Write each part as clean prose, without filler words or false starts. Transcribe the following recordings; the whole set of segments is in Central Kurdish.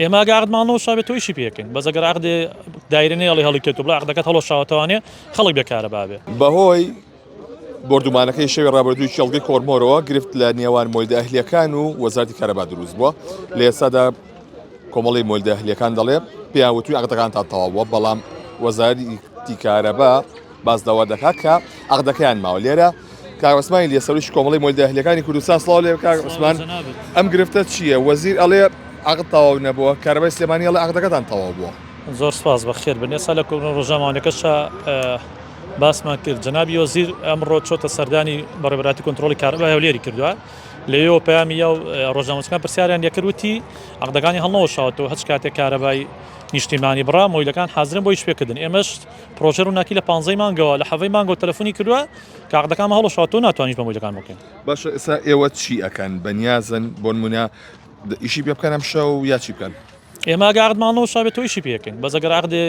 ئێمە ئەگەر عەقدمان هەڵنەوەشابێتەوە ئیشی پێ ئەکەین، بەس ئەگەر عەقدێ دایرە نەیەڵێ هەڵیکەوتەوە بڵێ عەقدەکەت هەڵوەشاوەتەوانێ خەڵک بێ کارەبا بێ. بەهۆی بۆردومانەکەی شەوی ڕابردووی کێڵگەی کۆرمۆرەوە گرفت لە نێوان مۆلدە ئەهلیەکان و وەزارەتی کارەبا دروست بووە لە ئێستادا کۆمەڵی مۆلدە ئەهلیەکان دەڵێ پێیان وتووی عەقدەکانتان تەواو بووە بەڵام وەزارەتی کارەبا باس لەوە دەکات کە عەقدەکەیان ماوە لێرە کاک عوسمانی لێ سەرۆکی کۆمەڵی مۆلدە ئەهلیەکانی کوردستان سڵاو لێ کاک عوسمان ئەم گرفتە چییە وەزیر ئەڵێ عەقد تەواو نەبووە کارەبای سلێمانی ئەڵێ عەقدەکەتان تەواو بووە زۆر سپاس بەخێر بن ئێستا لە کۆبوونەوە ڕۆژنامەوانیەکەشا باسمان کرد جەنابی وەزیر ئەمڕۆ چۆتە سەردانی بەڕێوەبەرایەتی کۆنترۆڵی کارەبای هەولێری کردووە لەوێوە پەیامی یا و ڕۆژنامەنووسەکان پرسیاریان لێکرد وتی عەقدەکانی هەڵنەوەشاوەتەوە هەچ کاتێک کارەبای نیشتیمانی بڕا مۆیلەکان حازرن بۆ ئیشپێکردن ئێمەش پرۆژەی ڕووناکی لە پانزەی مانگەوە لە حەڤەی مانگەوە تەلەفۆنی کردووە کە عەقدەکانمان هەڵوەشاوەتەوە ناتوانین ئیش بە مۆیلەکان بکەین. باشە ئێستا ئێوە چی ئەکەن بەنیازن بۆنمونە ئیشی پێ بکەن ئەمشەو یا چی بکەن؟ ئێمە ئەگەر عەقدمان هەڵنەوەشابێتەوە ئیشی پێ ئەکەین بەس ئەگەر عەقدێ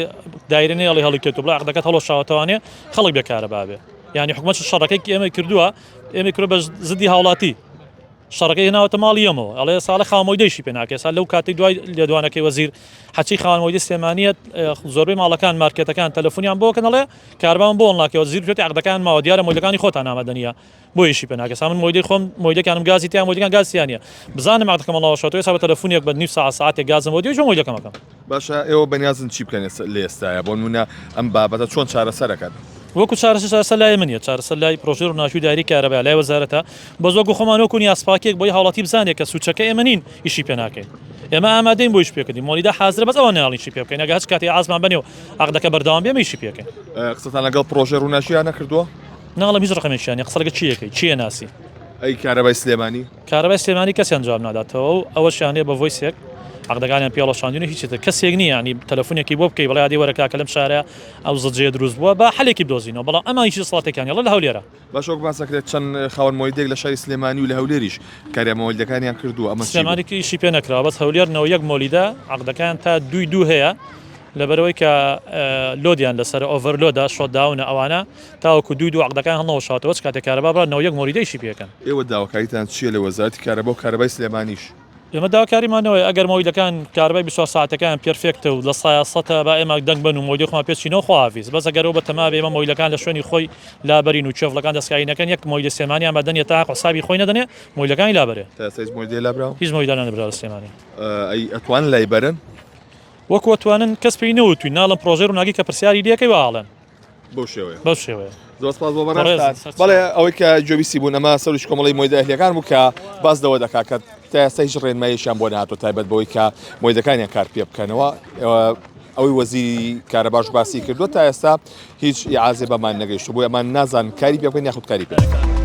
دایرە نەیەڵێ هەڵیکەوتەوە بڵێ عەقدەکەت هەڵوەشاوەتەوانێ خەڵک بێ کارەبا بێ یانی حکومەت شەڕەکەی ئێمەی کردووە ئێمەی کردووە بە زدی هاوڵاتی شەڕەکەی هێناوەتە ماڵی ئێمەوە ئەڵێ ساڵە خاوەن مۆیدەیشی پێ ناکەێ سا لەو کاتەی دوای لێدوانەکەی وەزیر حەچی خاوەن مۆیدەی سلێمانیە زۆربەی ماڵەکان مارکێتەکان تەلەفۆنیان بۆ کەن ئەڵێ کارەبامان بۆ ناکەوە زیر پێتی عەقدەکان ماوە دیارە مۆیدەکانی خۆتان ئامادە نییە بۆ ئیشی پێ ناکە سا من مۆیدەی خۆم مۆیدەکانم گازی تیا مۆیدەکان گاز تیا نییە بزانم عەقدەکەم هەڵنەوەشاوەتەوە ئێستا بە تەلەفۆنێک بە نیو ساعەت ساعەتێک گازم بۆ دێ چۆن مۆیدەکەم ئەکەم. باشە ئێوە بەنیازن چی بکەن لە ئێستایا بۆ نمونە ئەم بابەتە چۆن چارەسەر ئەکەن؟ وەکو چارەسەر چارەسەر لای من نیە چارەسەر لای پرۆژەی ڕووناکی و دایرەی کارەبایە لای وەزارەتە بەس وەکو خۆمان وەکو نیازپاکیەک بۆی هاوڵاتی بزانێت کە سوچەکە ئێمە نین ئیشی پێ ناکەین ئێمە ئامادەین بۆ ئیش پێکردنی مۆلیدە حازرە بەس ئەوان نایەڵین ئیشی پێ بکەین ئەگەر هەچ کاتێ ئازمان بەنێ و عەقدەکە بەردەوام بێ ئێمە ئیشی پێ ئەکەین. قسەتان لەگەڵ پرۆژەی ڕووناکییا نەکردووە؟ ناڵێم هیچ ڕقمێکیان نیە قسە لەگەڵ کێ ئەکەی کێ ئەناسی؟ ئەی کارەبای سلێمانی؟ کارەبای سلێمانی کەسیان جواب ناداتەوە و ئەوەشیان هەیە بە ڤۆیسێک عەقدەکانیان پێڵەشاندوین و هیچی تر کەسێک نییە ینی تەلەفونێکی بۆ بکەی بڵێ ئادەی وەرە کاکە لەم شارە ئەو زجەیە دروست بووە با حەلێکی بدۆزینەوە بەڵام ئەمان هیچ دەسەڵاتێکیان نیە لە هەولێرە. باشە وەک باس دەکرێت چەند خاوەن مۆلیدێک لە شاری سلێمانی و لە هەولێریش کاریان مۆلیدەکانیان کردووە ئەمە چی بوو؟ سلێمانی ئیشی پێ نەکراوە بەس هەولێر 91 مۆلیدە عەقدەکان تا دووی دوو هەیە لەبەرئەوەی کە load یان لەسەرە overload ە shutdown ە ئەوانە تاوەکو دووی دوو عەقدەکان هەڵنەوەشاوەتەوە چ کاتێک کارەبا بڕا 91 مۆلیدە ئیشی پێ ئەکەن. ئێوە داواکاریتان چییە لە وەزارەتی کارەبا و کارەبای سلێمانیش؟ ئێمە داواکاریمان ئەوەیە ئەگەر مۆلیدەکان کارەبای 24 ساعەتەکەیان perfect ە و لە سایە سەتە با ئێمە دەنگ بەن و مۆلیدەی خۆمان پێ چینەوە خواحافیز بەس ئەگەر ئەو بەتەما بێ ئێمە مۆلیدەکان لە شوێنی خۆی لابەرین و کێڤڵەکان دەستکاری نەکەن یەک مۆلیدە سلێمانیان بە دەنیە تا حەق حسابی خۆی نەدەنێ مۆلیدەکانی لابەرێ. تا ئێستا هیچ مۆلیدەیە لابراوە؟ هیچ مۆلیدە لانەبراوە لە سلێمانی. ئەی ئەتوانن لایبەرن؟ وەکو ئەتوانن کەس پێی نەوتوین ناڵێم پرۆژەی ڕووناکی کە پرسیاری لێکەی وا ئەڵێن. بەو شێوەیە بەو شێوەیە. زۆر سپاس بۆ بەڕێزتان. بەڵێ ئەوەی کە گوێبیستی بوون ئەمە سەرۆکی کۆمەڵەی مۆلیدە ئەهلیەکان بوو کە باس لەوە دەکات کە تا ئێستا هیچ ڕێنماییەکیان بۆ نەهاتووە تایبەت بەوەی کە مۆلیدەکانیان کار پێ بکەنەوە ئەوەی وەزیری کارەباش باسی کردووە تا ئێستا هیچ ئیعازێ بەمان نەگەیشتووە بۆیە ئەمان نازانن کاری پێ بکەن یاخود کاری پێ نەکەن.